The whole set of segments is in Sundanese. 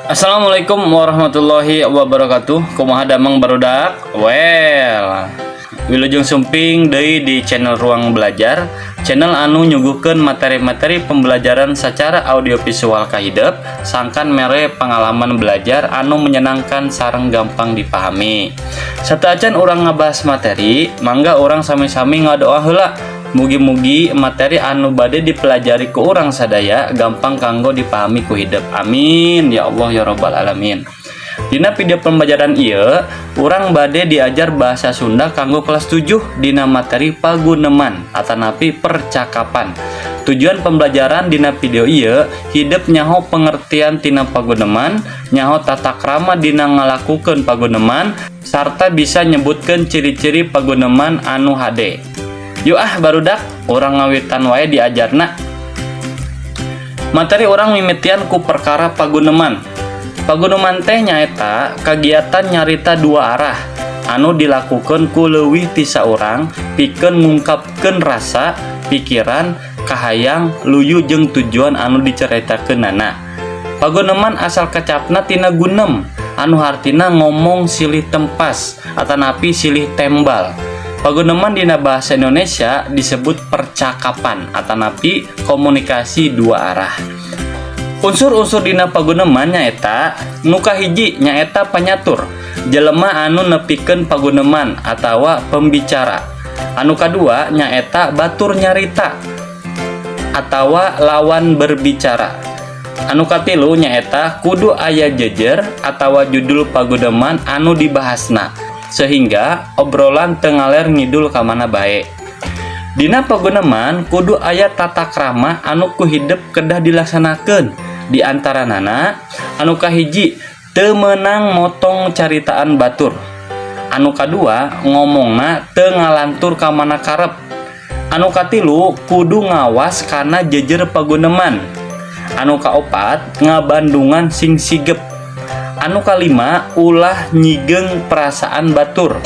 Assalamualaikum warahmatullahi wabarakatuh. Kumaha damang, barudak? Well, wilujeng sumping deui di channel Ruang Belajar, channel anu nyuguhkeun materi-materi pembelajaran secara audiovisual ka hidep, sangkan mere pengalaman belajar anu menyenangkan sareng gampang dipahami. Sateuacan urang ngabahas materi, mangga urang sami-sami ngadoa heula. Mugi-mugi materi anu bade dipelajari ku urang sadaya gampang kanggo dipahami ku hidep. Amin ya Allah ya Robbal alamin. Dina video pembelajaran ieu, urang bade diajar bahasa Sunda kanggo kelas 7 dina materi paguneman atanapi percakapan. Tujuan pembelajaran dina video ieu, hidep nyaho pengertian tina paguneman, nyaho tata krama dina ngalakukeun paguneman, sarta bisa nyebutkeun ciri-ciri paguneman anu hade. Yuk ah, barudak, urang ngawitan wae diajarna. Materi urang mimitian ku perkara paguneman. Paguneman teh nyaeta kagiatan nyarita dua arah anu dilakukan ku leuwih ti saurang pikeun ngungkapkeun rasa, pikiran, kahayang, luyu jeung tujuan anu dicaritakeunana. Paguneman asal kecapna tina gunem anu hartina ngomong silih tempas atanapi silih tembal. Paguneman dina bahasa Indonesia disebut percakapan atanapi komunikasi dua arah. Unsur-unsur dina paguneman nyaeta nu kahiji nyaeta panyatur, jelema anu nepikeun paguneman atawa pembicara. Anu kadua nyaeta batur nyarita atawa lawan berbicara. Anu katilu nyaeta kudu aya jejer atawa judul paguneman anu dibahasna, sehingga obrolan teu ngaler ngidul ka mana bae. Dina paguneman kudu aya tata krama anu ku hidep kedah dilaksanakeun. Di antaranana anu kahiji, teu meunang motong caritaan batur. Anu kadua, ngomongna teu ngalantur ka mana karep. Anu katilu, kudu ngawas kana jejer paguneman. Anu kaopat, ngabandungan sing sigep. Anu kalima, ulah nyinggung perasaan batur.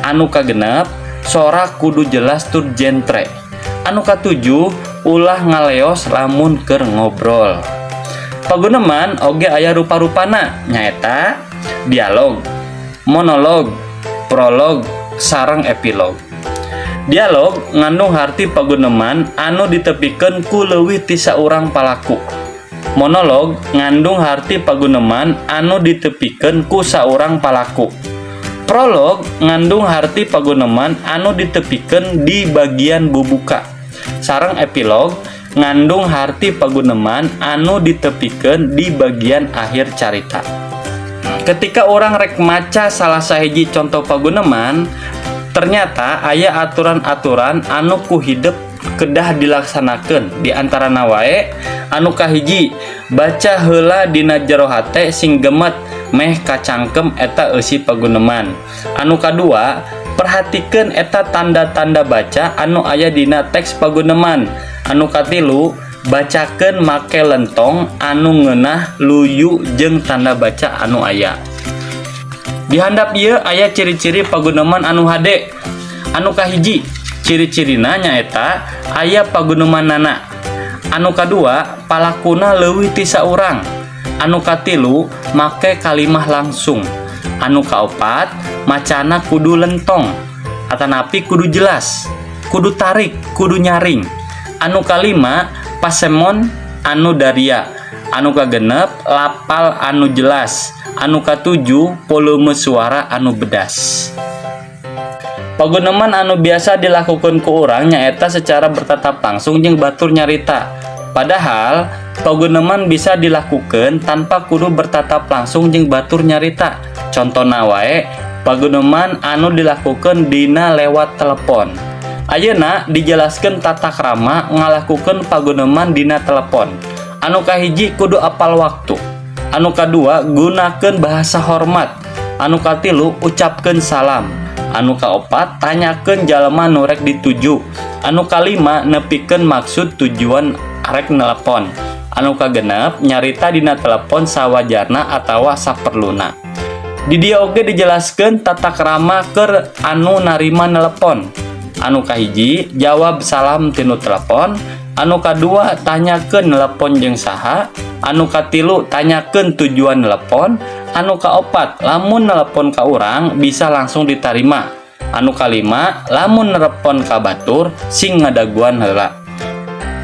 Anu kagenep, sora kudu jelas tur jentre. Anu katujuh, ulah ngaleos lamun keur ngobrol. Paguneman oge aya rupa-rupana, nyaeta dialog, monolog, prolog, sareng epilog. Dialog ngandung harti paguneman anu ditepikeun ku leuwih ti saurang palaku. Monolog ngandung harti paguneman anu ditepikeun ku saurang palaku. Prolog ngandung harti paguneman anu ditepikeun di bagian bubuka. Sareng epilog ngandung harti paguneman anu ditepikeun di bagian akhir carita. Ketika urang rek maca salah sahiji contoh paguneman, ternyata aya aturan-aturan anu ku hidep kedah dilaksanakeun. Di antarana wae anu kahiji, baca heula dina jero hate sing gemet meh kacangkem eta eusi paguneman. Anu kadua, perhatikeun eta tanda-tanda baca anu aya dina teks paguneman. Anu katilu, bacakeun make lentong anu ngeunah luyu jeung tanda baca anu aya. Di handap ieu aya ciri-ciri paguneman anu hade. Anu kahiji, ciri-cirina nyaeta aya pagunemanana. Anu kadua, palakuna leuwih ti saurang. Anu katilu, make kalimah langsung. Anu kaopat, macana kudu lentong atanapi kudu jelas, kudu tarik, kudu nyaring. Anu kalima, pasemon anu daria. Anu kagenep, lapal anu jelas. Anu katujuh, volume suara anu bedas. Paguneman anu biasa dilakukan ku urang nyaeta secara bertatap langsung jeung batur nyarita. Padahal paguneman bisa dilakukan tanpa kudu bertatap langsung jeung batur nyarita. Contohna wae paguneman anu dilakukan dina lewat telepon. Ayeuna dijelaskan tata krama ngalakukeun paguneman dina telepon. Anu kahiji, kudu apal waktu. Anu kadua, gunakeun bahasa hormat. Anu katilu, ucapkeun salam. Anu kaopat, tanyakeun jalma nu rek dituju. Anu kalima, nepikeun maksud tujuan arek nelepon. Anu kagenep, nyarita dina telepon sawajarna atawa saperluna. Di dieu oge dijelaskeun tata krama keur anu narima nelepon. Anu kahiji, jawab salam tinu telepon. Anu kadua, tanyakeun nelepon jeung saha. Anu katilu, tanyakeun tujuan nelepon. Anu kaopat, lamun nelepon ka urang bisa langsung ditarima. Anu kalima, lamun nelepon ka batur sing ngadaguan heula.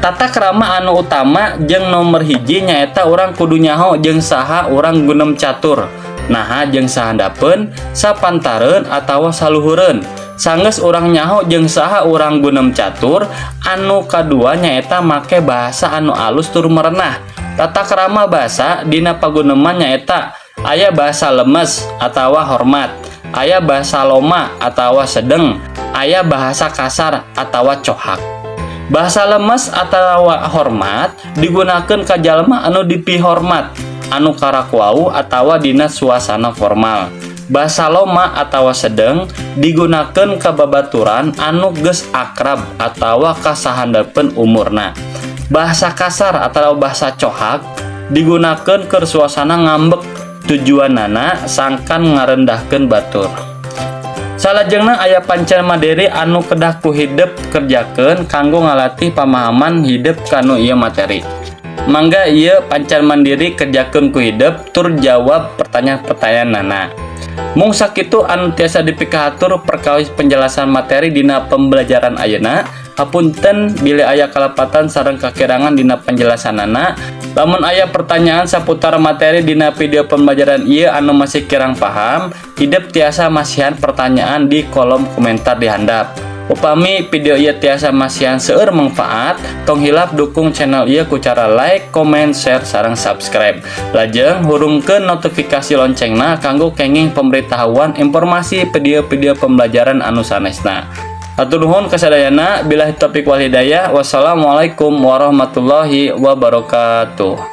Tata krama anu utama jeung nomor hiji nyaeta urang kudu nyaho jeung saha urang gunem catur, naha jeung sahandapeun, sapantareun, atawa saluhureun. Sanggeus urang nyaho jeung saha urang gunem catur, anu kadua nyaeta make bahasa anu alus tur merenah. Tata krama basa dina paguneman nyaeta aya bahasa lemes atawa hormat, aya bahasa loma atawa sedeng, aya bahasa kasar atawa cohak. Bahasa lemes atawa hormat digunakeun ka jalma anu dipihormat, anu karak wawuh atawa dina suasana formal. Bahasa loma atawa sedeng digunakeun ka babaturan anu geus akrab atawa ka sahandapeun umurna. Bahasa kasar atau bahasa cohak digunakeun keur suasana ngambek, tujuanana sangkan ngarendahkeun batur. Salajengna aya panca mandiri anu kedah ku hidep kerjakeun kanggo ngalatih pamahaman hidep kanu ieu materi. Mangga ieu panca mandiri kerjakeun ku hidep tur jawab pertanyaan-pertanyaanana. Mung sakitu anu tiasa dipikahatur perkawis penjelasan materi dina pembelajaran ayeuna. Hapunten bilih aya kalepatan sareng kakirangan dina penjelasanana. Lamun aya pertanyaan saputar materi dina video pembelajaran ieu anu masih kirang paham, hidep tiasa masihan pertanyaan di kolom komentar di handap. Upami video ieu tiasa masihan seueur manfaat, tong hilap dukung channel ieu ku cara like, comment, share, sareng subscribe. Lajeng hurungkeun notifikasi loncengna kanggo kenging pemberitahuan informasi video-video pembelajaran anu sanesna. Hatur nuhun kasadayana, billahi taufik wal hidayah. Wassalamualaikum warahmatullahi wabarakatuh.